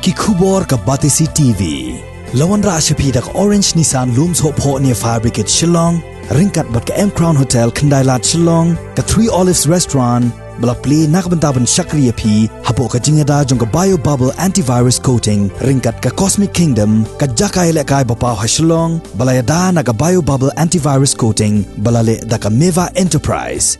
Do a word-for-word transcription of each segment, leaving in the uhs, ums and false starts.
Ki khubor ka Batesi T V. La wanrah sha phi da ka Orange Nissan Lum Sohphoh near Fire Brigade Shillong, ryngkat bad ka M Crown Hotel Khyndailad Shillong, ka Three Olives Restaurant, ba la plie na ka bynta ban shakri ïa phi hapoh ka jingïada jong ka Bio Bubble Antivirus Coating, ryngkat ka Cosmic Kingdom, ka jaka ïalehkai ba paw ha Shillong, ba la ïada na ka Bio Bubble Antivirus Coating, ba la leh da ka Meva Enterprise.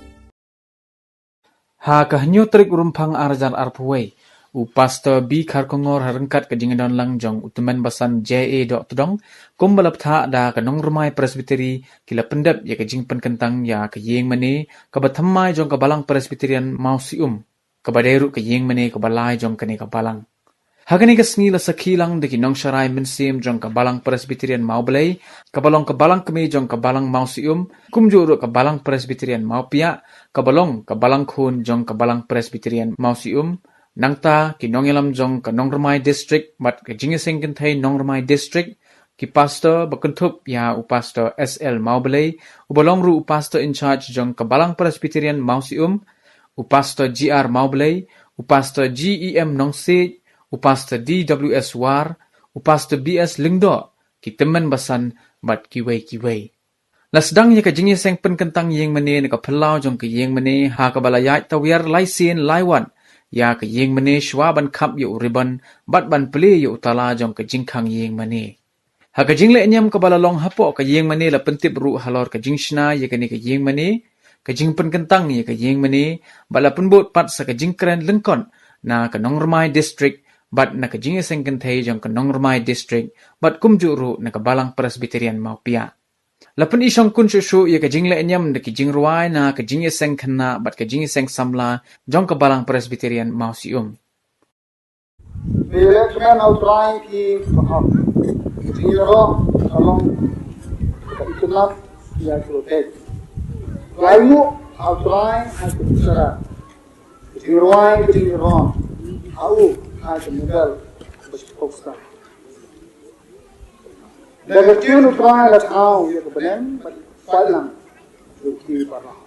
Ha ka hynñiew tarik u Rymphang ar hajar arphew wei, u Pastor B Kharkongor ha ryngkat ka jingdon lang jong u tymmen basan J A Dohtdong, kumba la bthah da ka Nongrmai Presbytery, ki la pyndep ïa ka jingpynkyntang ïa ka ïing mane kaba thymmai jong ka Balang Presbyterian Mawsium, kaba dei ruh ka ïing mane kaba lai jong kane ka balang. Ha kane ka sngi la sakhi lang da ki nongsharai mynsiem jong ka Balang Presbyterian Mawblei, kaba long ka balang kmie jong ka Balang Mawsium, kumjuh ruh ka Balang Presbyterian Mawpiah, kaba long ka balang khun jong ka Balang Presbyterian Mawsium, nangta ki nongïalam jong ka Nongrmai District bad ka Jingïaseng Kynthei Nongrmai District, ki pastor ba kynthup ïa u Pastor S L Mawblei, uba long ruh u Pastor in charge jong ka Balang Presbyterian Mawsium, u Pastor G R Mawblei, u Pastor G E M Nongsiej, u Pastor D W S War, u Pastor B S Lyngdoh, ki tymmen basan bad kiwei kiwei. La sdang ïa ka jingïaseng pynkyntang ïing mane na ka phyllaw jong ka ïing mane, ha kaba la ïaid tawiar lai sien lai wat ïa ka ïing mane shuwa ban khap ïa u ribbon bad ban plie ïa u tala jong ka jingkhang ïing mane. Ha ka jingleh niam kaba la long hapoh ka ïing mane la pyntip ruh halor ka jingshna ïa kane ka ïing mane, ka jingpynkyntang ïa ka ïing mane, bad la pynbud pat sa ka jingkren lyngkot na ka Nongrmai District bad na ka Jingïaseng Kynthei jong ka Nongrmai District, bad kumjuh ruh na ka Balang Presbyterian Mawpiah. La pyni shongkun shuh shuh ïa ka jingleh niam da ki jingrwai na ka Jingïaseng Khynnah bad ka Jingïaseng Samla jong ka Balang Presbyterian Mawsium. Bele kmen ha U Trai ki bahok. Jingïaroh ka long ka itynnad ïa ki lutei. Klaiñuh ha U Trai ha ki bishara. Jingrwai ka jingïaroh ha u ha ki model ba shi poksa. Da ka ktien U Trai la thaw ïa ka bneng bad paidlang jong ki baroh.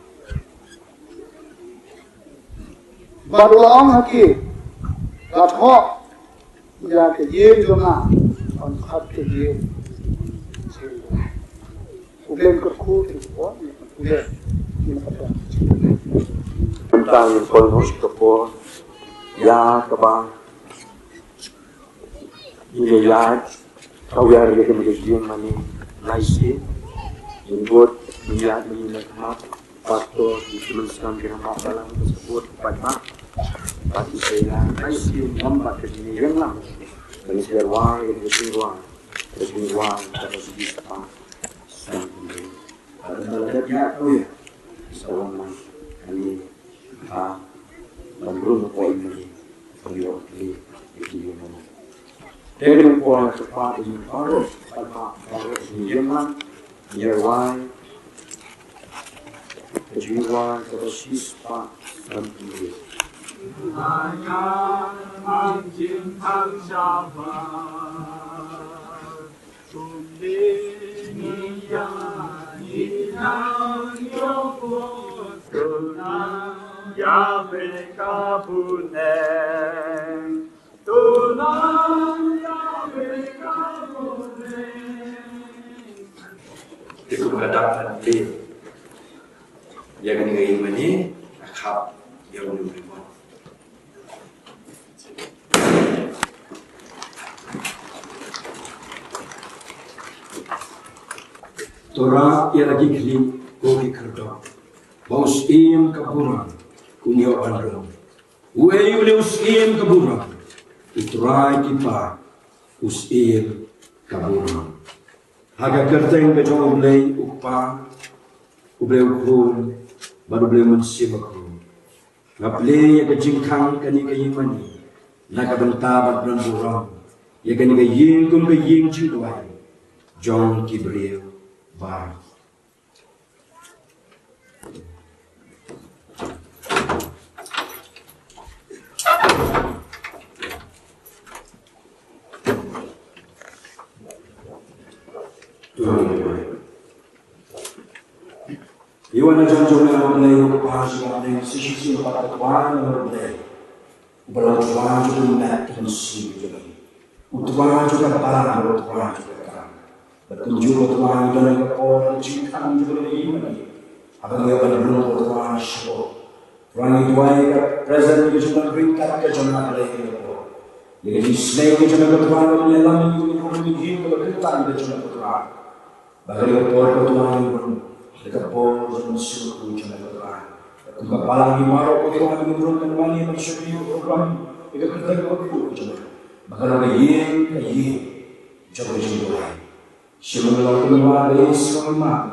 Bad u la ong ha ki, la thoh ïa ka ïing jong nga ban khot ka ïing jong U Blei. U Blei un kyrkhu ïa ki por, u Blei un kyrkhu. Mynta ngin poi noh sha ka por ïa kaba ngin ïa ïaid tawiar ïa kane ka ïing mane lai sien. Ngin bud, ngin ïaid, ngin ïaid khmat. Pastor, ki tymmen sngewbha ki rangbah balang, ki bud, ki paidbah. Bad ki seilang lai sien, ngam bad ka jingïalang lang. Ban ïarwai ïa ka jingrwai, ka jingrwai kaba shi spah san phew. Bad ynda la dep ïaid tawiar, sa wan lang hangne ha ban rung hapoh ïing mane, ban ïoh kli ïa ki ïing mane. Te ka dei ka por kaba ïa baroh, baroh, baroh ïa ki ïing mane, ïa wai, ka jingrwai kaba shi spah san phew. Te kumba la dap ban plie ïa kane ka ïing mane, la khap ïa une u ribbon. To rah ïa la ki khlieh ko ki khyrdop, ba u syiem ka burom un ïoh ban rung. Uei u leh u syiem ka burom? U Trai ki paid u syiem ka burom. Ha ka kyrteng ka jong U Blei U Kpa, U Blei U Khun, bad U Blei U Mynsiem Bakhuid, nga plie ïa ka jingkhang kane ka ïing mane na ka bynta bad ban burom ïa kane ka ïing kum ka ïing jingduwai jong ki briew baroh. Ïa wan na jong jong me, A Blei, U Kpa jong ngi, shisha shisha pat ka kwah jong me, A Blei, uba long Trai jong ka met ka mynsiem jong ngi. U Trai jong ka balang, u Trai jong ka kam. Bad kumjuh u Trai u don ïa ka por ka jingkhang jong ka ïing mane. Haba ngi ïa ban rung u Trai shapoh. Trai ngi duwai ïa ka presence ka jong ka ri kat ka jong ka Blei ïa ka por. Ïa ka jingsneng ka jong ka Trai, ïa la ngi ïa ka por ngi ïa ka kyntang ka jong ka Trai. Ba ka dei ka por ka Trai ngi rung, ka dei ka por jong ka suk jong ka Trai. Kum ka balang ngi marwei ka Trai ngi rung ka mane ban shu ïa ka program, ïa ka kyrteng ka por jong ka. Ba ka dei ka ïing ka ïing jong ka jingduwai. Sha ka long ka nongwei ka ïing sngewbha.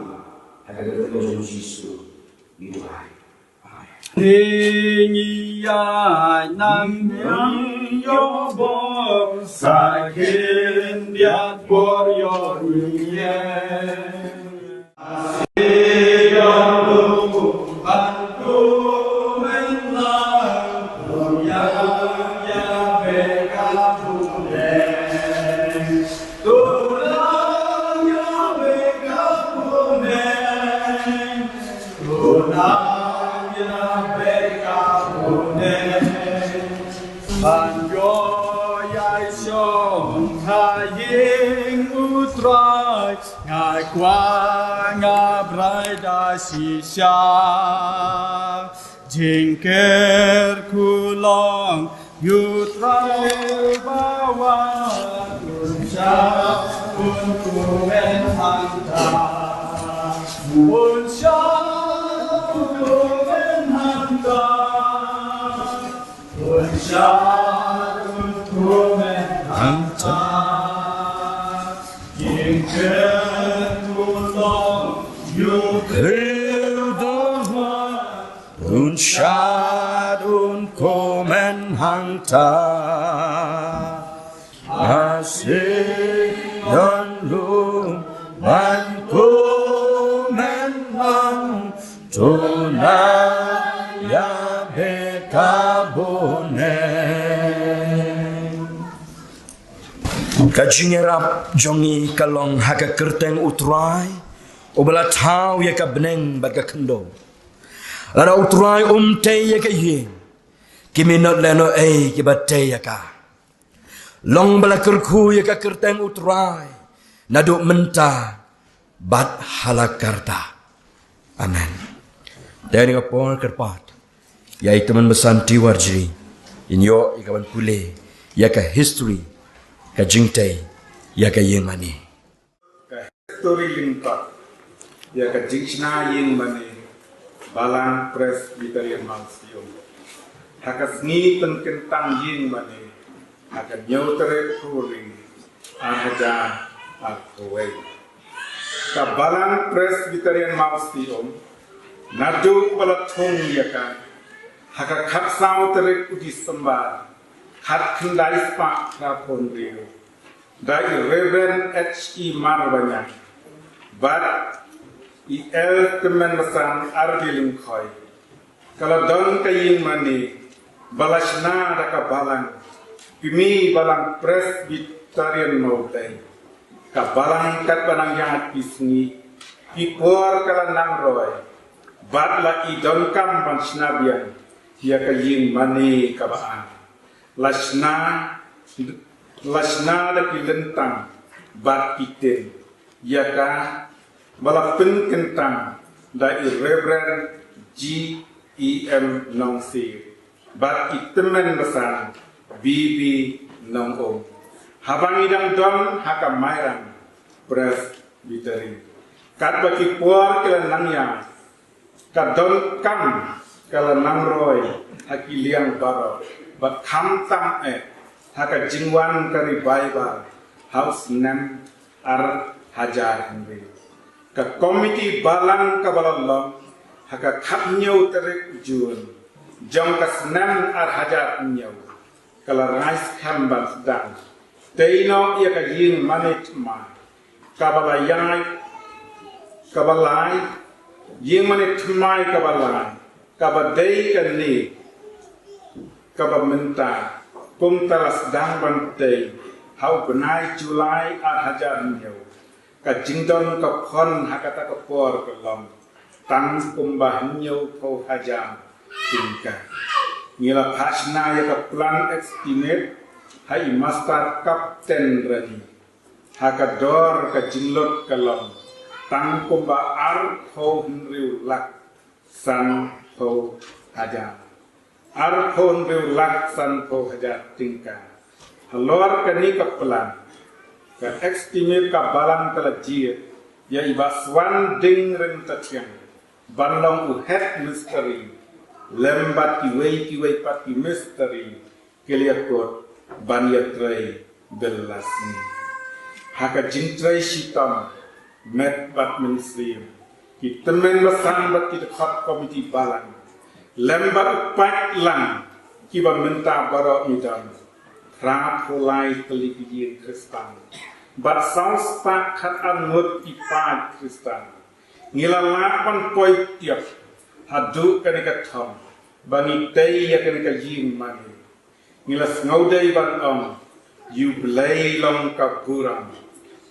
Ha ka kyrteng jong u Jisu ngi duwai. Ngi ïaid nang biang ïoh bor sa khyndiat bor ïoh ngi ïeng. Ïoh bor ban tu men la bor ïa ïa be ka bu ne. Tu la ïa be ka bu ne. Ban ïoh ïa shong ha ïing u Trai, nga kwah nga brai da shisha. Jingker kulong ïa u Trai ba wan, un shah un kmen hangta. Un shah un kmen hangta. Un shah un kmen hangta. Jingker kulong ïa u Trai ba wan, un shah un kmen hangta. Asih don lum ban kmen hangta. Tuna ïa be ka bu ne. Ka jingïarap jong ngi ka long ha ka kyrteng u Trai, uba la thaw ïa ka bneng bad ka khyndew. Lada u Trai um tei ïa ka ïing, ki minot lehnohei kiba tei ïa ka. Long ba la kyrkhu ïa ka kyrteng u Trai, naduh mynta bad hala karta. Amen. Te ha kane ka por kyrpad ïa i Tymmen Basan T Warjri, in ïoh ïa ka ban pule ïa ka history ka jingtei ïa ka ïing mane. Ka history lyngkot ïa ka jingshna ïing mane Balang Presbyterian Mawsium. Ha ka sngi pynkyntang ïing mane ha ka hynñiew tarik February ar hajar arphew wei. Ka Balang Presbyterian Mawsium naduh ba la thung ïa ka ha ka khatsaw tarik u December khatkhyndai spah phraphew hynriew da i Reverend H E Marbaniang bad i Elder Tymmen Basan R D Lyngkhoi. Ka la don ka ïing mane ba la shna da ka balang, kmie balang Presbyterian Mawblei. Ka balang katba nang ïaid ki sngi ki por ka la nang roi bad la i donkam ban shna biang ïa ka ïing mane kaba an. La shna, la shna da ki lyntang bad ki tin ïa ka ba la pynkyntang da i Reverend G E M Nongsir bad i Tymmen Basan B B Nongum. Haba ngi dang don ha ka Mairang Presbytery, katba ki por ki la nang ïaid, ka donkam ka la nang roi ha ki liang baroh bad khamtam eh ha ka jingwan ka revival ha u snem ar hajar hynriew. Ka komiti balang kaba la long ha ka khathynñiew tarik Jun jong ka snem ar hajar hynñiew ka la rai skhem ban sdang tei noh ïa ka ïing mane thymmai kaba la ïai, kaba lai, ïing mane thymmai kaba lai, kaba dei kane kaba mynta, kumta la sdang ban tei ha u bnai July ar hajar hynñiew. Ka jingdon ka phon ha kata ka por ka long tang kumba hynñiewphew hajar tyngka. Ngi la phah shna ïa ka plan estimate ha i Master Captain Rani, ha ka dor ka jinglut ka long tang kumba arphew hynriew lak sanphew hajar. Arphew hynriew lak sanphew hajar tyngka. Halor kane ka plan, ka estimate ka balang ka la jied ïa i Bah Swan Ding Ryngtathiang ban long u head mistri, lem bad kiwei kiwei pat ki mistri, ki la ïakut ban ïatrei bad la sngi. Ha ka jingtrei shitom met bad mynsiem, ki tymmen basan bad ki dkhot komiti balang, lem bad u paidlang, kiba mynta baroh ngi don phra phew lai tylli ki ïing Khristan bad saw spah khat ar ngut ki paid Khristan, ngi la lah ban poi tiap haduh kane ka thong ba ngi tei ïa kane ka ïing mane. Ngi la sngewdei ban ong, ïa U Blei long ka burom,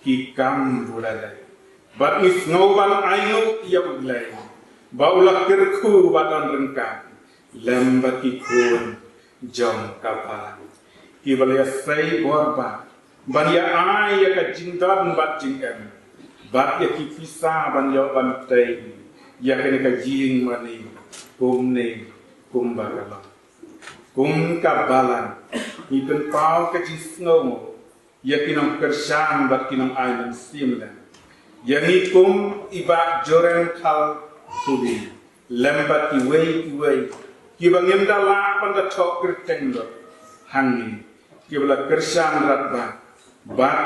ki kam burom. Bad ngi sngew ban ainguh ïa U Blei ba u la kyrkhu bad don ryngkat lem bad ki khun jong ka balang, kiba la ïasei bor ba ban ïa ai ïa ka jingdon bad jingem bad ïa ki pisa ban ïoh ban tei ïa kane ka ïing mane kumne kumba ka long. Kum ka balang, ngi pynpaw ka jingsngew ïa ki nongkyrshan bad ki nongai mynsiem lem. Ïa ngi kum i Bah Joren Khalkhubi lem bad kiwei kiwei kiba ngim da lah ban da thoh kyrteng lut hangne, kiba la kyrshan radbah bad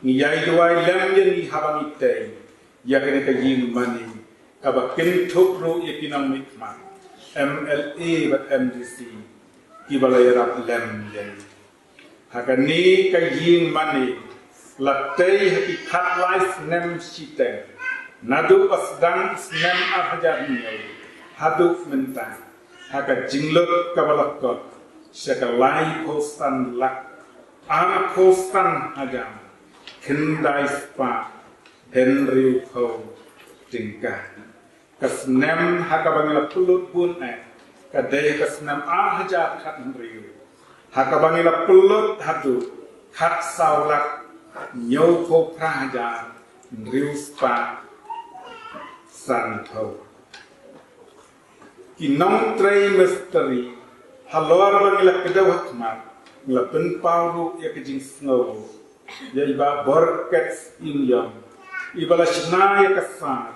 ngi ïai duwai lem ïa ngi haba ngi tei ïa kane ka ïing mane, kaba kynthup ruh ïa ki nongmihkhmat, M L A bad M D C, kiba la ïarap lem ïa ngi. Ha kane ka ïing mane la tei ha ki khatlai snem shiteng, naduh ba sdang snem ar hajar hynñiew haduh mynta, ha ka jinglut kaba la kot sha ka laiphew san lak arphew san hajar khyndai spah hynriewphew tyngka. Ka snem ha kaba ngi la pynlut bun eh ka dei ka snem ar hajar khathynriew, ha kaba ngi la pynlut haduh khatsaw lak hynñiewphew phra hajar hynriew spah sanphew. Ki nongtrei mistri, halor ba ngi la kdew ha khmat, ngi la pynpaw ruh ïa ka jingsngew ïa i Bah Borket Syiem, iba la shna ïa ka sar,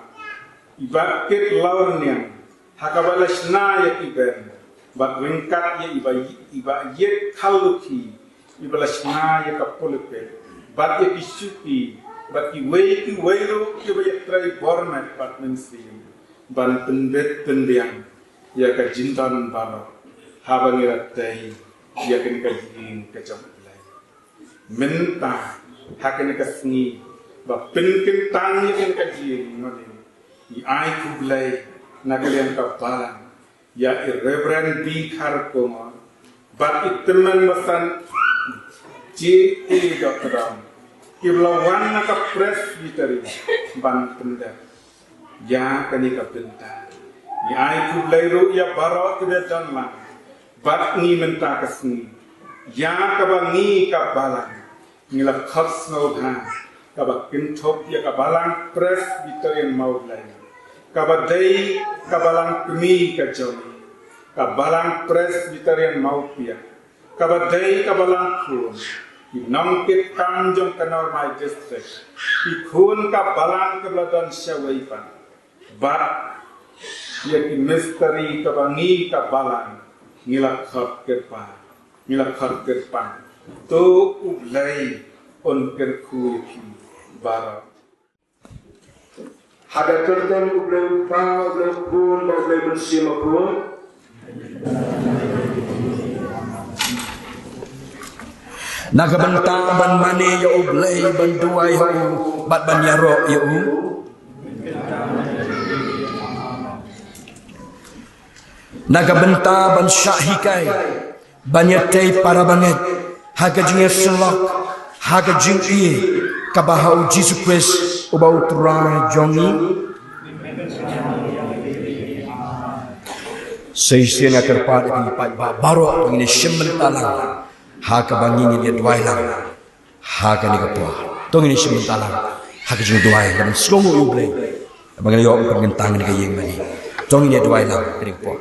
i Bah Kit Lawrniang, ha kaba la shna ïa ki ben, bad ryngkat ïa i Bah, i Bah Ïet Kharlukhi, iba la shna ïa ka pulpit bad ïa ki shuki bad kiwei kiwei ruh kiba ïatrei bor met bad mynsiem ban pynbit pynbiang ïa ka jingdon baroh haba ngi la tei ïa kane ka ïing ka jong U Blei. Mynta ha kane ka sngi ba pynkyntang ïa kane ka ïing mane, ngi ai khublei na ka liang ka balang ïa i Reverend B Kharkongor bad i tymmen basan J A Dotram, kiba la wan na ka Presbytery ban pyndep ïa kane ka bynta. Ngi ai khublei ruh ïa baroh kiba don lang bad ngi mynta ka sngi, ïa kaba ngi ka balang ngi la khot sngewbha kaba kynthup ïa ka Balang Presbyterian Mawblei, kaba dei ka balang kmie ka jong ngi, ka Balang Presbyterian Mawpiah, kaba dei ka balang khun, ki nongkitkam jong ka Norway District, ki khun ka balang kaba la don shawei pat, bad ïa ki mistri kaba ngi ka balang ngi la khot kyrpad, ngi la khot kyrpad. To U Blei un kyrkhu ïa phi baroh. Ha ka kyrteng U Blei U Kpa, U Blei U Khun, bad U Blei Mynsiem Bakhuid. Na ka bynta ban mane ïa U Blei, ban duwai ha u bad ban ïaroh ïa u. Na ka bynta ban shah hikai, ban ïatei para bangeit ha ka jingïasyllok ha ka jingïeit kaba ha U Jisu Khrist uba U Trai jong ngi. Shisien nga kyrpad ïa phi paidbah baroh, ngin ïa shim bynta lang ha kaba ngin ïa duwai lang ha kane ka por. To ngin ïa shim bynta lang ha ka jingduwai, la ban sngewnguh ïa U Blei, la ban ïoh ban pynkyntang ïa ka ïing mane. To ngin ïa duwai lang ha kane ka por.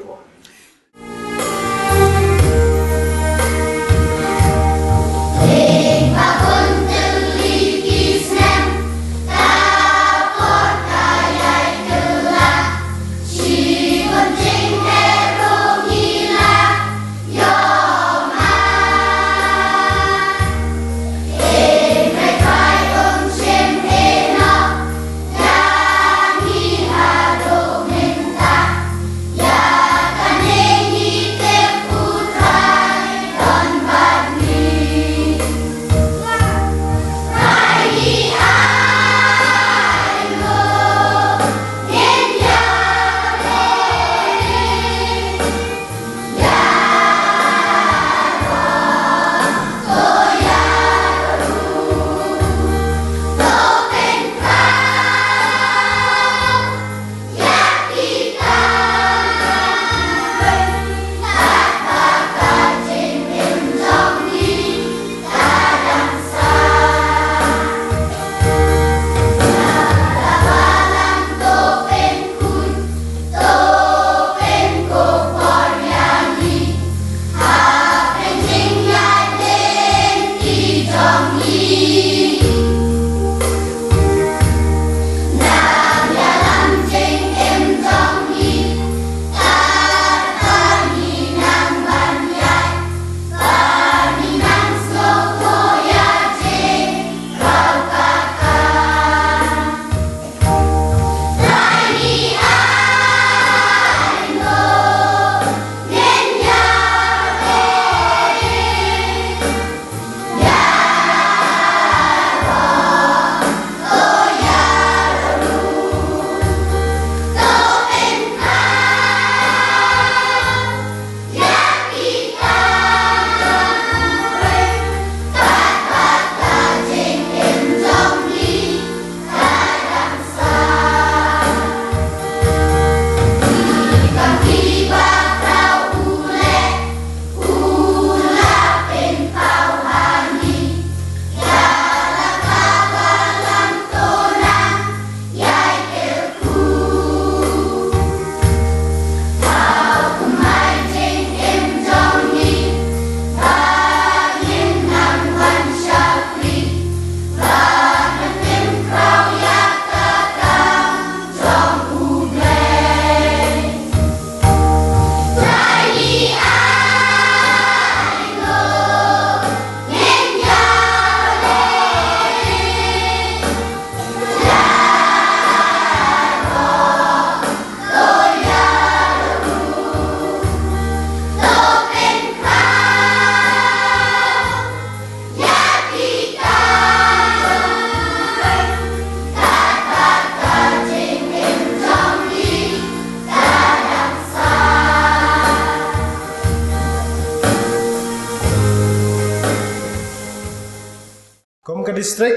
Kum ka district,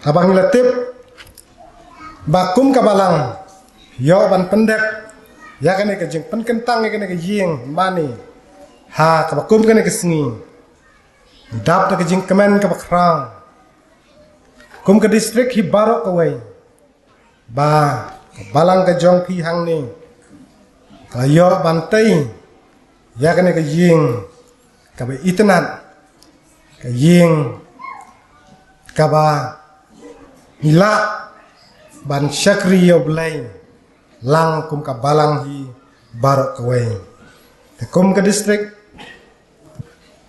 haba ngi la tip ba kum ka balang ïoh ban pyndep ïa kane ka jingpynkyntang ïa kane ka ïing mane ha kaba kum kane ka sngi, dap da ka jingkmen kaba khraw, kum ka district hi baroh kawei, ba ka balang ka jong phi hangne ka ïoh ban tei ïa kane ka ïing kaba itynnad, ka ïing kaba ngi lah ban shakri ïa U Blei lang kum ka balang hi baroh kawei. Te kum ka district,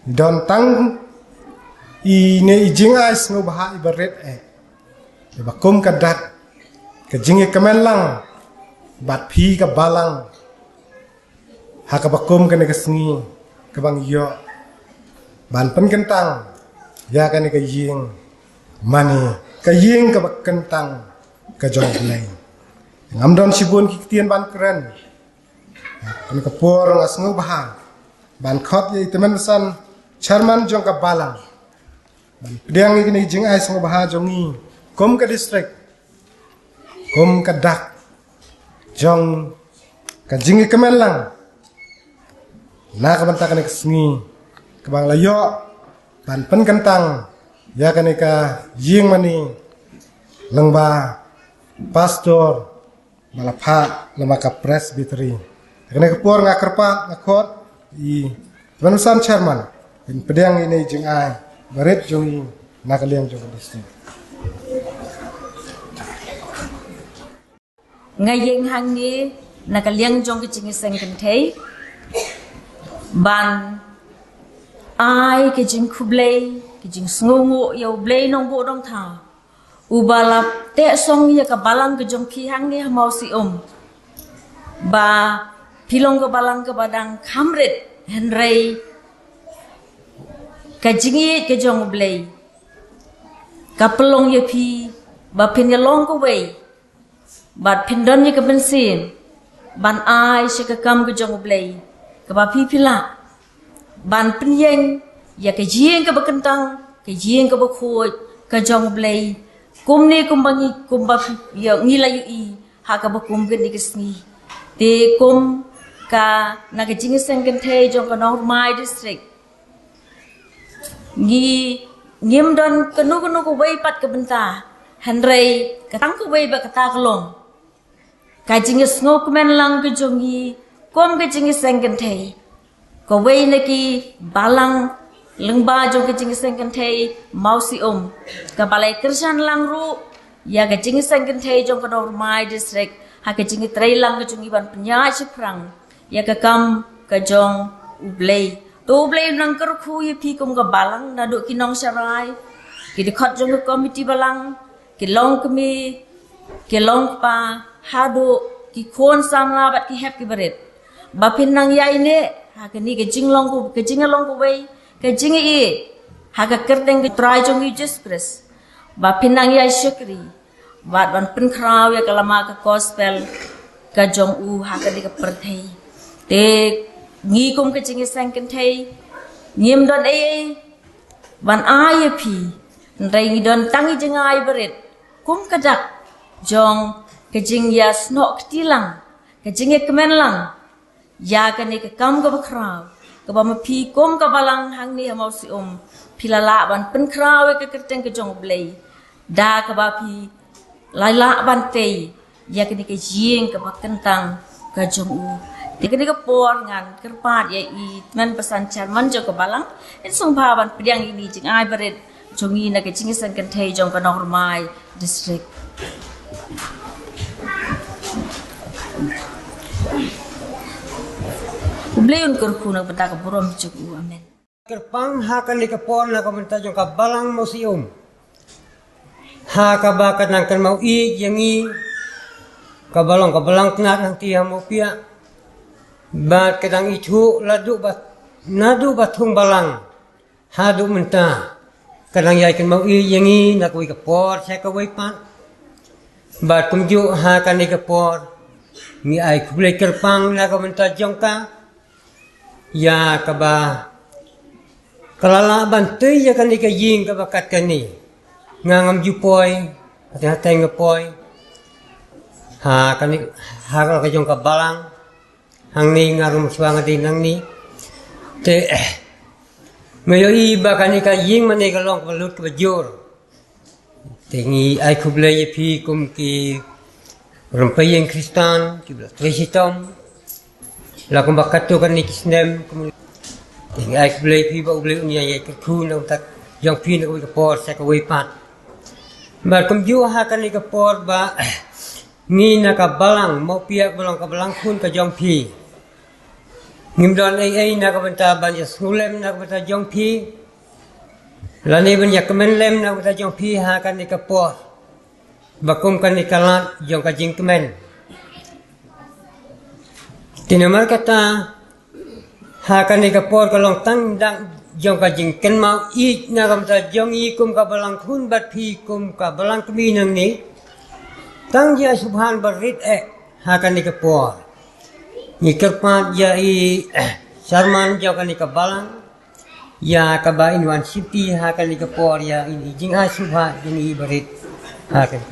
don tang ine i jingai sngewbha iba rit eh, iba kum ka dak, ka jingïakmen lang bad phi ka balang ha kaba kum kane ka sngi, kaba ngi ïoh ban pynkyntang ïa kane ka ïing mane, ka ïing kaba kyntang ka jong U Blei. Ngam don shibun ki ktien ban kren, kane ka por nga sngewbha ban khot ïa i tymmen basan chairman jong ka balang ban pdiang ïa kine ki jingai sngewbha jong ngi kum ka district, kum ka dak jong ka jingïakmen lang na ka bynta kane ka sngi, kaba ngi la ïoh Ngan pynkyntang ïa kane ka ïing mane lyngba pastor ba la phah lyngba ka presbytery. Kane ka por nga kyrpad, nga khot ïa i tymmen basan chairman ban pdiang ïa ine i jingai barit jong i na ka liang jong ka district. Nga ïeng hangne na ka liang jong ka jingïaseng kynthei ban ai ka jingkhublei, ka jingsngewnguh ïa U Blei Nongbuh Nongthaw, uba la teh song ïa ka balang ka jong phi hangne ha Mawsium, ba phi long ka balang kaba dang kham rit, hynrei ka jingïeit ka jong U Blei ka pynlong ïa phi ba phin ïalong kawei, bad phin don ïa ka mynsiem ban ai sha ka kam ka jong U Blei, kaba phi phi lah ban pynïeng ïa ka ïing kaba kyntang, ka ïing kaba khuid ka jong U Blei, kumne kumba ngi, kumba phi, ïa, ngi la ïohi ha kaba kum kane ka sngi. Te kum ka, na ka jingïaseng kynthei jong ka Nongrmai District, ngi, ngim don kano kano kawei pat ka bynta, hynrei ka tang kawei bad kata ka long ka jingïasngewkmen lang ka jong ngi kum ka jingïaseng kynthei, kawei na ki balang lyngba jong ka jingïaseng kynthei Mawsium, kaba la ïa kyrshan lang ruh ïa ka jingïaseng kynthei jong ka Nongrmai District ha ka jingïatreilang ka jong ngi ban pynïaid shaphrang ïa ka kam ka jong U Blei. To U Blei un nang kyrkhu ïa phi kum ka balang, naduh ki nongsharai, ki dkhot jong ka komiti balang, ki longkmie, ki longkpa, haduh ki khun samla bad ki hep ki barit, ba phin nang ïaineh ha kane ka jinglong ka, ka jingïalong kawei, ka jingïeit ha ka kyrteng ka Trai jong ngi Jisu Khrist, ba phin nang ïai shakri bad ban pynkhraw ïa ka lama ka gospel ka jong u ha kane ka pyrthei. Te ngi kum ka jingïaseng kynthei ngim don ei ei ban ai ïa phi, hynrei ngi don tang i jingai barit kum ka dak jong ka jingïasnoh kti lang, ka jingïakmen lang ïa kane ka kam kaba khraw, kaba ma phi kum ka balang hangne ha Mawsium phi la lah ban pynkhraw ïa ka kyrteng ka jong U Blei da kaba phi la lah ban tei ïa kane ka ïing kaba kyntang ka jong u. Te kane ka por ngan kyrpad ïa i tymmen basan chairman jong ka balang, in sngewbha ban pdiang ïa ine i jingai barit jong ngi na ka jingïaseng kynthei jong ka Nongrmai District. U Blei un kyrkhu na ka bynta ka burom jong u. Amen. Kyrpang ha kane ka por na ka bynta jong ka balang Mawsium, ha kaba ka nang kynmaw ïeit ïa ngi, kaba long ka balang tnat hangtei ha Mawpiah, bad ka dang ithuh naduh ba, naduh ba thung balang haduh mynta, ka dang ïai kynmaw ïeit ïa ngi na kawei ka por sha kawei pat. Bad kumjuh ha kane ka por ngi ai khublei kyrpang na ka bynta jong ka, ïa kaba ka la lah ban tei ïa kane ka ïing kaba kat kane. Nga ngam ju poi, hangtei hangtei nga poi ha kane, ha ka jong ka balang. Hangne nga rung shuwa nga dei nangne. Te, eh, nga ïohi ba kane ka ïing mane ka long kaba lut kaba jur. Te ngi ai khublei ïa phi kum ki rympei ïing Khristan kiba la trei shitom, la kumba katto katne ki snem, kum, te ngi ai khublei ïa phi ba U Blei un ïai kyrkhu na ka bynta jong phi na kawei ka por sha kawei pat. Bad kumjuh ha kane ka por ba ngi na ka balang Mawpiah, ka balang, ka balang khun ka jong phi, ngim don ei ei na ka bynta ban ïasngewlem na ka bynta jong phi, lane ban ïakmen lem na ka bynta jong phi ha kane ka por, ba kum kane ka lad jong ka jingkmen. Te namar kata, ha kane ka por ka long tang dak jong ka jingkynmaw ïeit na ka bynta jong ngi kum ka balang khun bad phi kum ka balang kmie nangne. Tang jingshubha barit eh ha kane ka por. Ngi kyrpad ïa i, eh, chairman jong kane ka balang, ïa kaba in wan shimti ha kane ka por ïa ine i jingshubha jong ngi barit. Ha kane.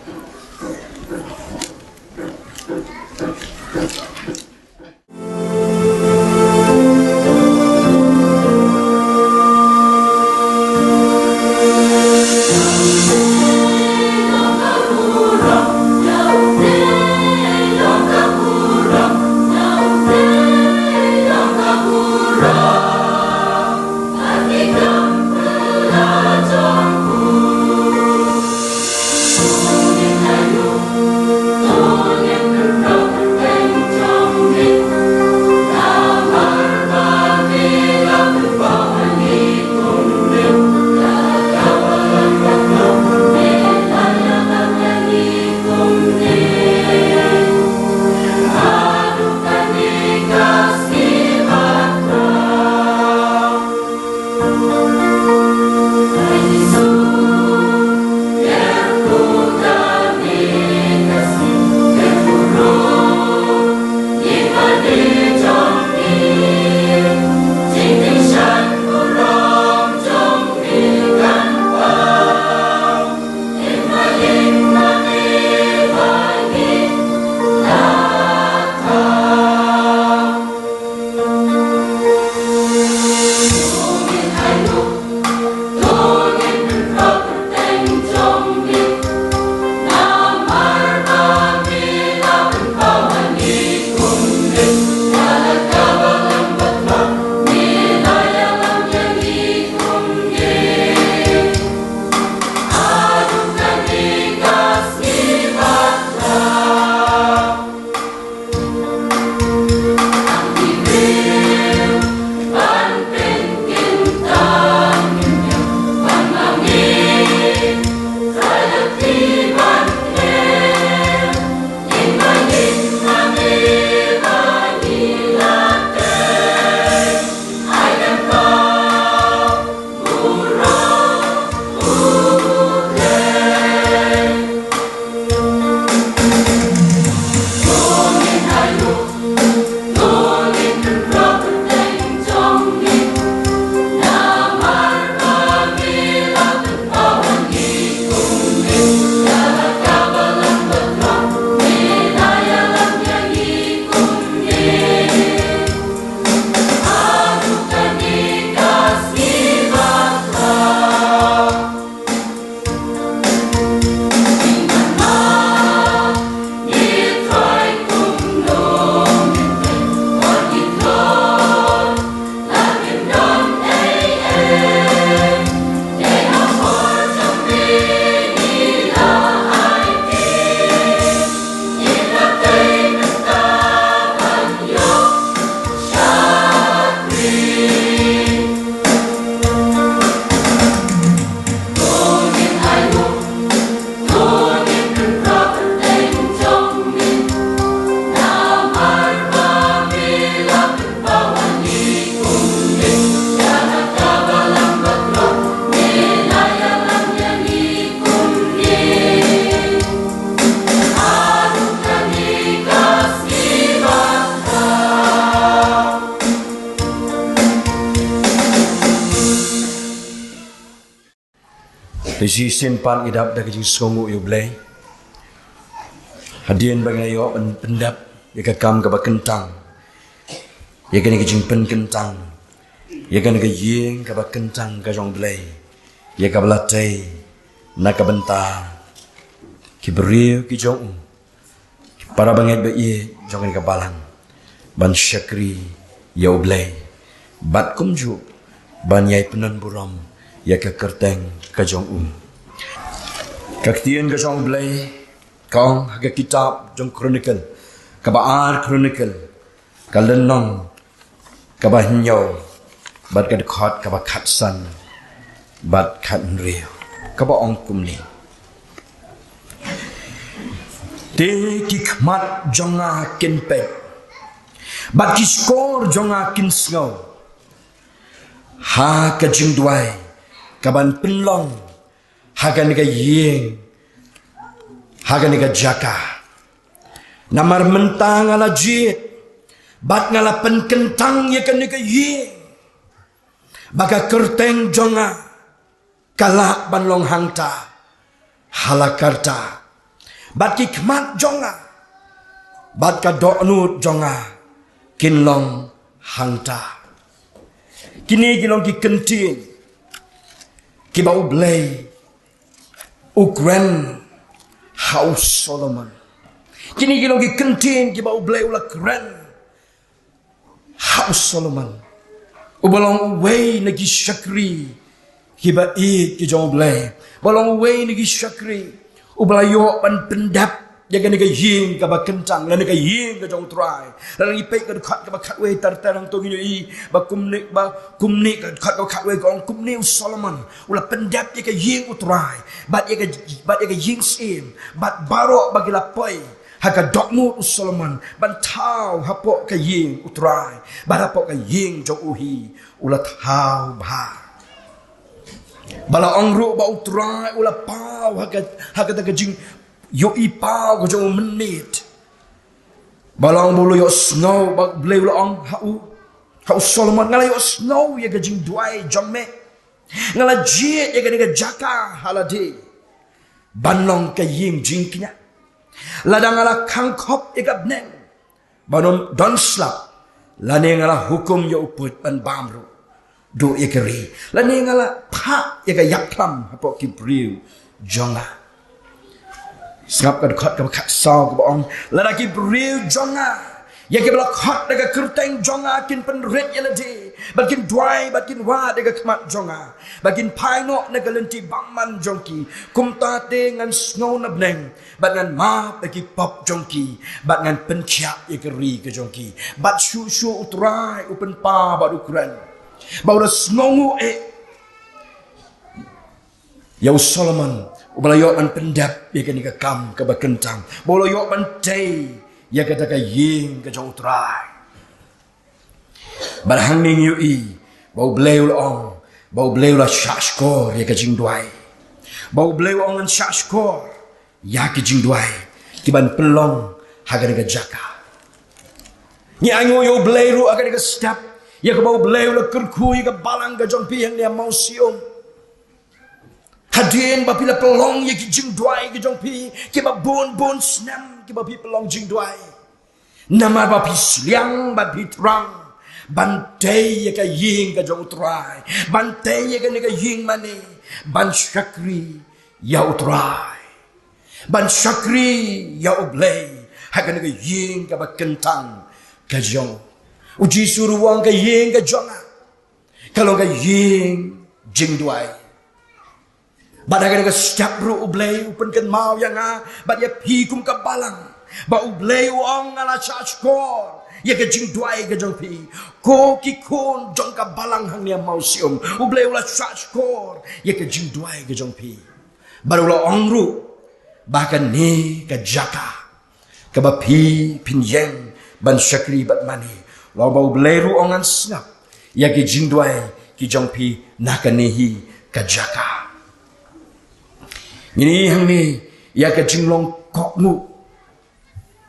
Te shisien pat ngi dap da ka jingsngewnguh ïa U Blei. Hadien ba ngi la ïoh ban pyndep ïa ka kam kaba kyntang, ïa kane ka jingpynkyntang, ïa kane ka ïing kaba kyntang ka jong U Blei, ïa kaba la tei na ka bynta ki briew ki jong u, para bangeit ba ïeit jong kane ka balang, ban shakri ïa U Blei, bad kumjuh ban ïai pyndonburom ïa ka kyrteng ka jong u. Ka ktien ka jong U Blei ka ong ha ka kitab jong Chronicle, kaba ar Chronicle, ka lynnong kaba hynñiew, bad ka dkhot kaba khatsan bad khathynriew, kaba ong kumne: Te ki khmat jong nga kin peit, bad ki shkor jong nga kin sngew ha ka jingduwai kaban pynlong ha kane ka ïing, ha kane ka jaka. Namar mynta nga la jied bad nga la pynkyntang ïa kane ka ïing, ba ka kyrteng jong nga ka lah ban long hangta ha la karta, bad ki khmat jong nga bad ka dohnud jong nga kin long hangta. Kine ki long ki kyntien kiba U Blei u kren ha u Solomon. Kine ki long ki kyntien kiba U Blei u la kren ha u Solomon, uba long uwei na ki shakri kiba ïeit ki jong U Blei, ba long uwei na ki shakri uba la ïoh ban pyndep ïa kane ka ïing kaba kyntang, lane ka ïing ka jong U Trai. Lada ngi peit ka dkhot kaba khatwei, ter ter hangto ngin ïohi ba kumne, ba kumne, ka dkhot kaba khatwei ka ong kumne: U Solomon u la pyndep ïa ka ïing U Trai, bad ïa ka, bad ïa ka ïing syiem, bad baroh ba ki la poi ha ka dohnud u Solomon ban thaw hapoh ka ïing U Trai bad hapoh ka ïing jong u hi, u la thaw bha. Ba la ong ruh ba U Trai u la paw ha ka, ha kata ka jingïohi paw ka jong u mynmiet. Ba la ong, ba u la ïohsngew, ba U Blei u la ong ha u, ha u Solomon: Nga la ïohsngew ïa ka jingduwai jong me. Nga la jied ïa kane ka jaka ha lade ban long ka ïing jingkñia. Lada nga la khang khop ïa ka bneng ban ym don slap, lane nga la hukum ïa u pud ban bam ruh, duh ïa ka ri, lane nga la phah ïa ka ïapkhlam hapoh ki briew jong nga. Sngap ka dkhot kaba khatsaw kaba ong: Lada ki briew jong nga, ïa kiba la khot da ka kyrteng jong nga, kin pynrit ïa lade, bad kin duwai, bad kin wad ïa ka khmat jong nga, bad kin phai noh na ka lynti bymman jong ki, kumta te ngan sngew na bneng bad ngan map ïa ki pop jong ki, bad ngan pynkhiah ïa ka ri ka jong ki. Bad shuh shuh U Trai u pynpaw bad u kren ba u la sngewnguh eh ïa u Solomon, uba la ïoh ban pyndep ïa kane ka kam kaba kyntang, ba u la ïoh ban tei ïa kata ka ïing ka jong U Trai. Bad hangne ngi ïohi ba U Blei u la ong, ba U Blei u la shahshkor ïa ka jingduwai, ba U Blei u ong: Ngan shahshkor ïa ki jingduwai kiban pynlong ha kane ka jaka. Ngi ainguh ïa U Blei ruh ha kane ka step, ïa kaba U Blei u la kyrkhu ïa ka balang ka jong phi hangne ha Mawsium. Hadien ba phi la pynlong ïa ki jingduwai ki jong phi kiba bun bun snem, kiba phi pynlong jingduwai, namar ba phi sliang bad phi thrang ban tei ïa ka ïing ka jong U Trai, ban tei ïa kane ka ïing mane, ban shakri ïa U Trai, ban shakri ïa U Blei ha kane ka ïing kaba kyntang ka jong u. U Jisu ruh u ong ka ïing ka jong nga ka long ka ïing jingduwai. Bad ha kane ka step ruh U Blei u pynkynmaw ïa nga bad ïa phi kum ka balang, ba U Blei u ong: Nga la shahshkor ïa ka jingduwai ka jong phi. Ko ki khun jong ka balang hangne ha Mawsium, U Blei u la shahshkor ïa ka jingduwai ka jong phi. Bad u la ong ruh ba kane ka jaka kaba phi phin ïeng ban shakri bad mane, u la ong ba U Blei ruh u ong: Ngan sngap ïa ki jingduwai ki jong phi na kane hi ka jaka. Ngi ïohi hangne ïa ka jinglong kohnguh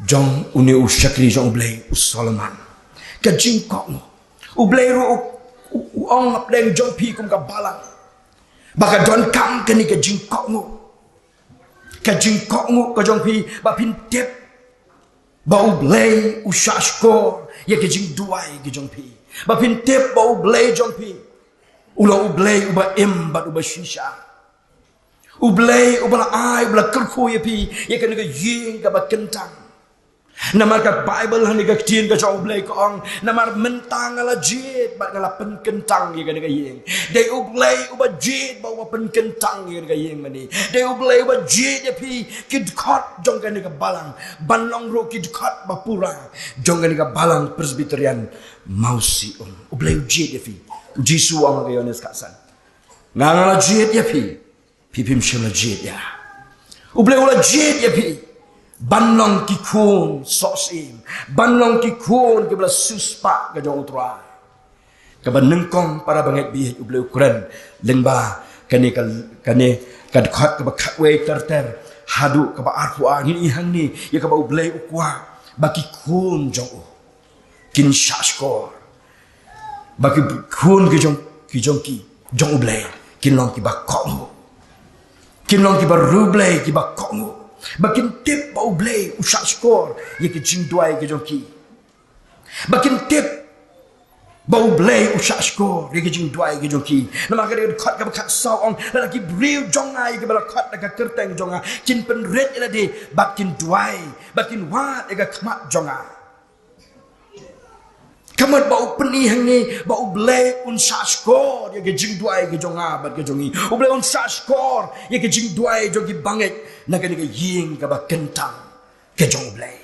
jong une u shakri jong U Blei, u Solomon. Ka jingkohnguh. U Blei ruh u, u, u ong hapdeng jong phi kum ka balang. Ba ka donkam kane ka jingkohnguh, ka jingkohnguh ka jong phi, ba phin tip ba U Blei u shahshkor ïa ka jingduwai ka jong phi. Ba phin tip ba U Blei jong phi u long U Blei uba im bad uba shisha. U Blei uba la ai, uba la kyrkhu ïa phi ïa kane ka ïing kaba kyntang. Namar ka Baibl hangne, ka ktien ka jong U Blei ka ong, namar mynta nga la jied bad nga la pynkyntang ïa kane ka ïing. Dei U Blei uba jied bad uba pynkyntang ïa kane ka ïing mynne. Dei U Blei uba jied ïa phi ki dkhot jong kane ka balang ban long ruh ki dkhot ba pura jong kane ka balang Presbyterian Mawsiung. U Blei u jied ïa phi. U Jisu u ong ha ka Ïoannis khatsan, nga nga la jied ïa phi, phi phim shym la jied ïa nga. U Blei u la jied ïa phi ban long ki khun sohsyiem, ban long ki khun kiba la siewspah ka jong U Trai. Kaba nyngkong, para bangeit ba ïeit, U Blei u kren lyngba kane ka, kane ka dkhot kaba khatwei ter ter haduh kaba arphew ar. Ngin ïohi hangne ïa kaba U Blei u kwah ba ki khun jong u kin shahshkor, ba ki khun ki jong, ki jong ki, jong U Blei kin long kiba kohnguh, kin long kiba riewblei, kiba kohnguh, ba kin tip ba U Blei u shahshkor ïa ki jingduwai ki jong ki, ba kin tip ba U Blei u shahshkor ïa ki jingduwai ki jong ki. Namar ka dei ka dkhot kaba khatsaw ong, lada ki briew jong nga, ïa kiba la khot da ka kyrteng jong nga, kin pynrit ïa lade bad kin duwai bad kin wad ïa ka khmat jong nga. Ka mut ba u pyni hangne ba U Blei un shahshkor ïa ka jingduwai ka jong nga bad ka jong ngi. U Blei un shahshkor ïa ka jingduwai jong ki bangeit na kane ka ïing kaba kyntang ka jong U Blei.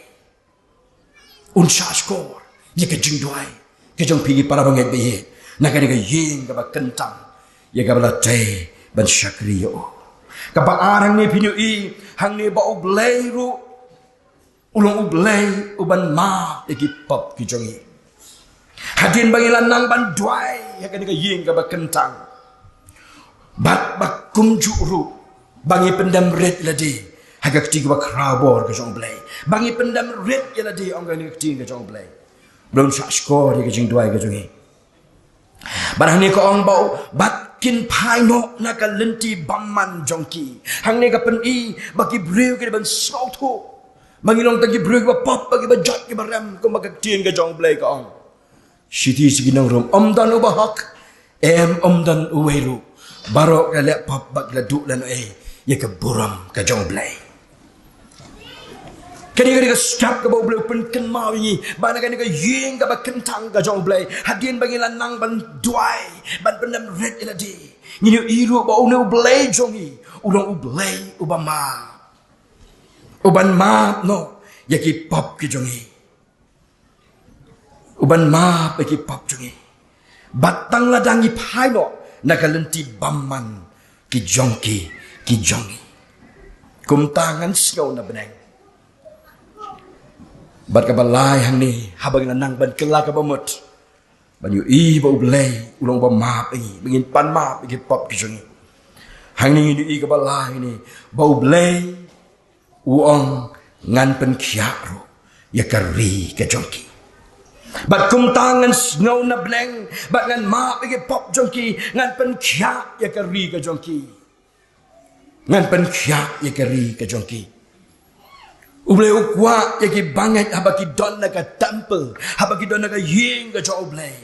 Un shahshkor ïa ka jingduwai ka jong phi, ki para bangeit ba ïeit, na kane ka ïing kaba kyntang, ïa kaba la tei ban shakri ïa u. Kaba ar hangne, phin ïohi hangne ba U Blei ruh u long U Blei uban map ïa ki pop ki jong ngi. Hadien ba ngi la nang ban duwai ha kane ka ïing kaba kyntang, bad ba kumjuh ruh ba ngi pyndem rit ïa lade ha ka kti kaba khraw bor ka jong U Blei, ba ngi pyndem rit ïa lade, ong kane ka ktien ka jong U Blei, U Blei un shahshkor ïa ka jingduwai ka jong ngi. Bad hangne ka ong ba u, bad kin phai noh na ka lynti bymman jong ki. Hangne ka pyni ba ki briew ki dei ban sngewthuh ba ngi long tang ki briew kiba pop, ba kiba jot, kiba rem, kumba ka ktien ka jong U Blei ka ong. Shithi sha ki nongrum, ym don uba hok, em, ym don uwei ruh. Baroh ki la leh pop bad ki la duh lehnohei ïa ka burom ka jong U Blei. Kane ka dei ka step kaba U Blei u pynkynmaw ïa ngi, ba na kane ka ïing kaba kyntang ka jong U Blei, hadien ba ngi la nang ban duwai, ban pyndem rit ïa lade, ngin ïohi ruh ba une U Blei jong ngi u long U Blei uba map, uban map noh ïa ki pop ki jong ngi, uban map ïa ki pop jong ngi. Bad tang lada ngi phai noh na ka lynti bymman ki jong ki, ki jong ngi. Kumta ngan sngew na bneng. Bad kaba lai hangne, haba ngi la nang ban kylla kaba mut, ban ïohi ba U Blei u long uba map ïa ngi, ba ngin pan map ïa ki pop ki jong ngi. Hangne ngin ïohi kaba lai hangne ba U Blei u ong, ngan pynkhiah ruh ïa ka ri ka jong ki. Bad kumta ngan sngew na bneng, bad ngan map ïa ki pop jong ki, ngan pynkhiah ïa ka ri ka jong ki. Ngan pynkhiah ïa ka ri ka jong ki. U Blei u kwah ïa ki bangeit haba ki don na ka temple, haba ki don na ka ïing ka jong U Blei,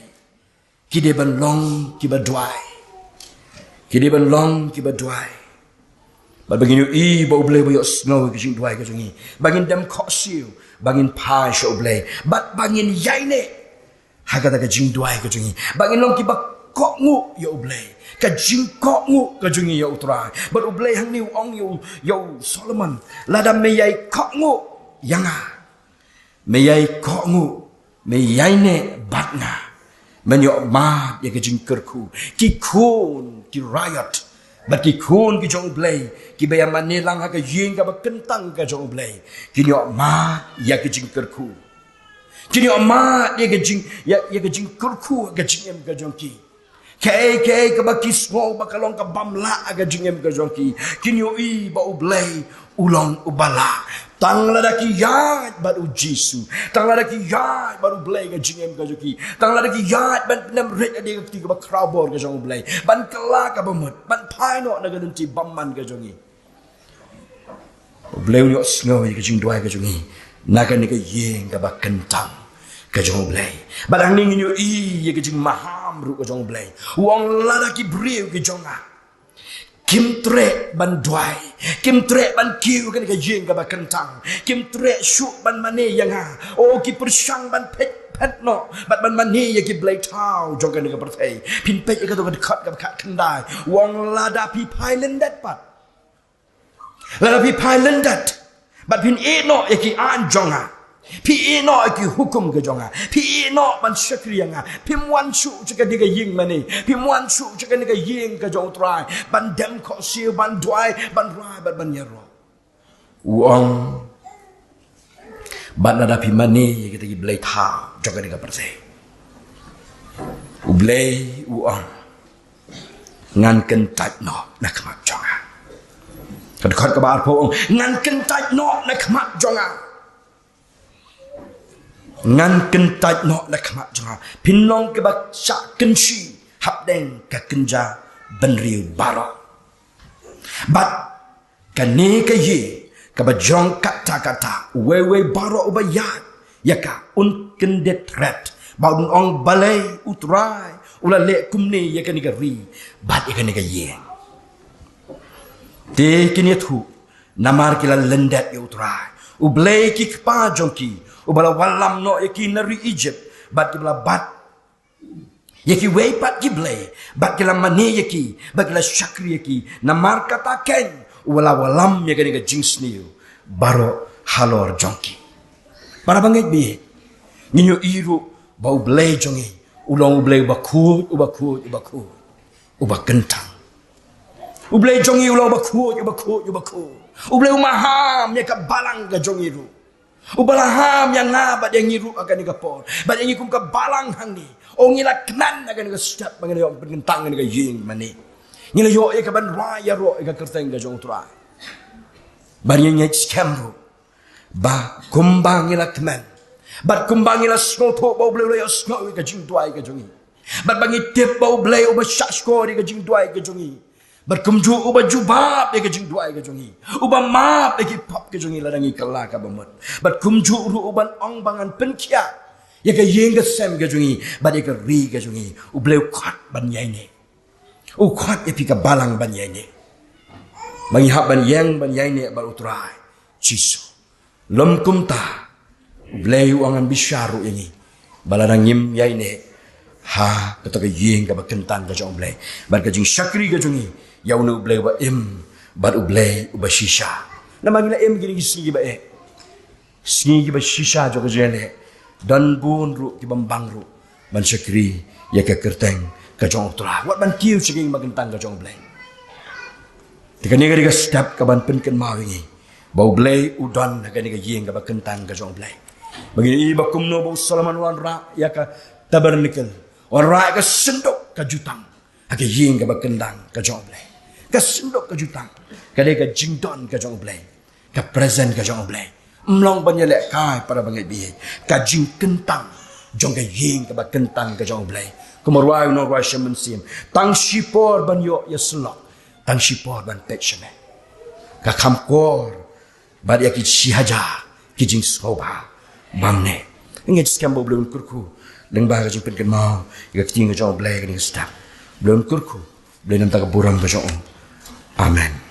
ki dei ban long kiba duwai. Ki dei ban long kiba duwai. Bad ba ngin ïohi ba U Blei uba ïohsngew ïa ka jingduwai ka jong ngi, ba ngin dem khohsiew, ba ngin phai sha U Blei, bad ba ngin ïaineh ha kata ka jingduwai ka jong ngi, ba ngin long kiba kohnguh ïa U Blei. Ka jingkohnguh ka jong ngi ïa U Trai. Bad U Blei hangne u ong ïa u, ïa u Solomon, lada me ïai kohnguh ïa nga, me ïai kohnguh, me ïaineh bad nga, men ïoh mad ïa ka jingkyrkhu. Ki khun ki raiot bad ki khun ki jong U Blei, kiba ïa mane lang ha ka ïing kaba kyntang ka jong U Blei, kin ïoh mad ïa ka jingkyrkhu. Kin ïoh mad ïa ka jing, ïa, ïa ka jingkyrkhu ha ka jingim ka jong ki. Kaei kaei kaba ki sngew ba ka long ka bym lah ha ka jingim ka jong ki, kin ïohi ba U Blei u long uba lah. Tang lada ki ïaid bad U Jisu, tang lada ki ïaid bad U Blei ka jingim ka jong ki, tang lada ki ïaid ban pyndem rit ïa ka kti kaba khraw bor ka jong U Blei, ban kylla kaba mut, ban phai noh na ka lynti bymman ka jong ngi, U Blei un ïohsngew ïa ka jingduwai ka jong ngi na kane ka ïing kaba kyntang ka jong U Blei. Bad hangne ngin ïohi ïa ka jingmaham ruh ka jong U Blei. U ong, lada ki briew ki jong nga kim treh ban duwai, kim treh ban kiew ha kane ka ïing kaba kyntang, kim treh shuh ban mane ïa nga, o, ki pyrshang ban phet phet noh bad ban mane ïa ki blei thaw jong kane ka pyrthei. Phin peit ïa kato ka dkhot kaba khatkhyndai. U ong, lada phi phai lyndet pat, lada phi phai lyndet bad phin ïeh noh ïa ki aiñ jong nga, phi ïeh noh ïa ki hukum ka jong nga, phi ïeh noh ban shakri ïa nga, phim wan shuh sha kane ka ïing mane, phim wan shuh sha kane ka ïing ka jong U Trai ban dem khohsiew, ban duwai, ban rai bad ban ïaroh. U ong, bad lada phi mane ïa kita ki blei thaw jong kane ka pyrthei, U Blei u ong, ngan kyntait noh na khmat jong nga. Ka dkhot kaba arphew u ong, ngan kyntait noh na khmat jong nga. Ngan kyntait noh na khmat jong nga. Phin long kiba shah kynshi hapdeng ka kynja bynriew baroh. Bad kane ka ïing kaba jrong katta katta, uwei uwei baroh uba ïaid ïa ka un kyndit rit, ba un ong, balei U Trai u la leh kumne ïa kane ka ri bad ïa kane ka ïing. Te kin ïathuh, namar ki la lyndet ïa U Trai, U Blei ki kpa jong ki, uba la wallam noh ïa ki na ri Ijipt, bad kiba la bat ïa kiwei pat ki blei, bad ki la mane ïa ki, bad ki la shakri ïa ki. Namar kata keiñ u la wallam ïa kane ka jingsniew baroh halor jong ki. Para bangeit baieit, ngin ïohi ruh ba U Blei jong ngi u long U Blei uba khuid, uba khuid, uba khuid, uba kyntang. U Blei jong ngi u long uba khuid, uba khuid, uba khuid. U Blei u maham ïa ka balang ka jong ngi ruh. Uba la ham ïa nga bad ïa ngi ruh ha kane ka por, bad ïa ngi kum ka balang hangne. O, ngi la kmen ha kane ka step ba ngi la ïoh pynkyntang ha kane ka ïing mane. Ngi la ïoh ïa ka ban rai ïaroh ïa ka kyrteng ka jong U Trai. Bad ngi ngeit skhem ruh ba kumba ngi la kmen, bad kumba ngi la sngewthuh ba U Blei u la ïohsngew ïa ka jingduwai ka jong ngi, bad ba ngi tip ba U Blei uba shahshkor ïa ka jingduwai ka jong ngi, bad kumjuh uba jubab ïa ka jingduwai ka jong ngi, uba map ïa ki pap ka jong ngi lada ngi kylla kaba mut, bad kumjuh ruh uban ong ba ngan pynkhiah ïa ka ïing ka sem ka jong ngi bad ïa ka ri ka jong ngi. U Blei u khot ban ïaineh. U khot ïa phi ka balang ban ïaineh. Ba ngi hap ban ïeng ban ïaineh bad U Trai Jisu. Lym kumta, U Blei u ong, ngan bishar ruh ïa ngi ba lada ngim ïaineh ha kata ka ïing kaba kyntang ka jong U Blei, bad ka jingshakri ka jong ngi ïa une U Blei uba im bad U Blei uba shisha. Namar ngi la im kine ki sngi kiba eh, sngi kiba shisha jong ka jingïaleh, don bun ruh ki bym bang ruh ban shakri ïa ka kyrteng ka jong U Trai, wat ban kiew sha ka ïing ba kyntang ka jong U Blei. Te kane ka dei ka step kaban pynkynmaw ïa ngi ba U Blei u don ha kane ka ïing kaba kyntang ka jong U Blei. Ba ngi ïohi ba kumno ba u Solomon u wanrah ïa ka tabernacle, wanrah ïa ka synduk ka jutang ha ka ïing kaba kyntang ka jong U Blei. Ka synduk ka jutang ka dei ka jingdon ka jong U Blei, ka presence ka jong U Blei. Ym long ban ïalehkai, para bangeit baieit, ka jingkyntang jong ka ïing kaba kyntang ka jong U Blei. Kumba rwai u nongrwai sha mynsiem, tang shipor ban ïoh ïasyllok, tang shipor ban peit sha me, ka kham kor bad ïa ki shihajar ki jingsngewbha bymne. Ngeit skhem ba U Blei un kyrkhu lyngba ka jingpynkynmaw ïa ka ktien ka jong U Blei kane ka step. U Blei un kyrkhu, U Blei un ai ka burom ka jong u. Amen.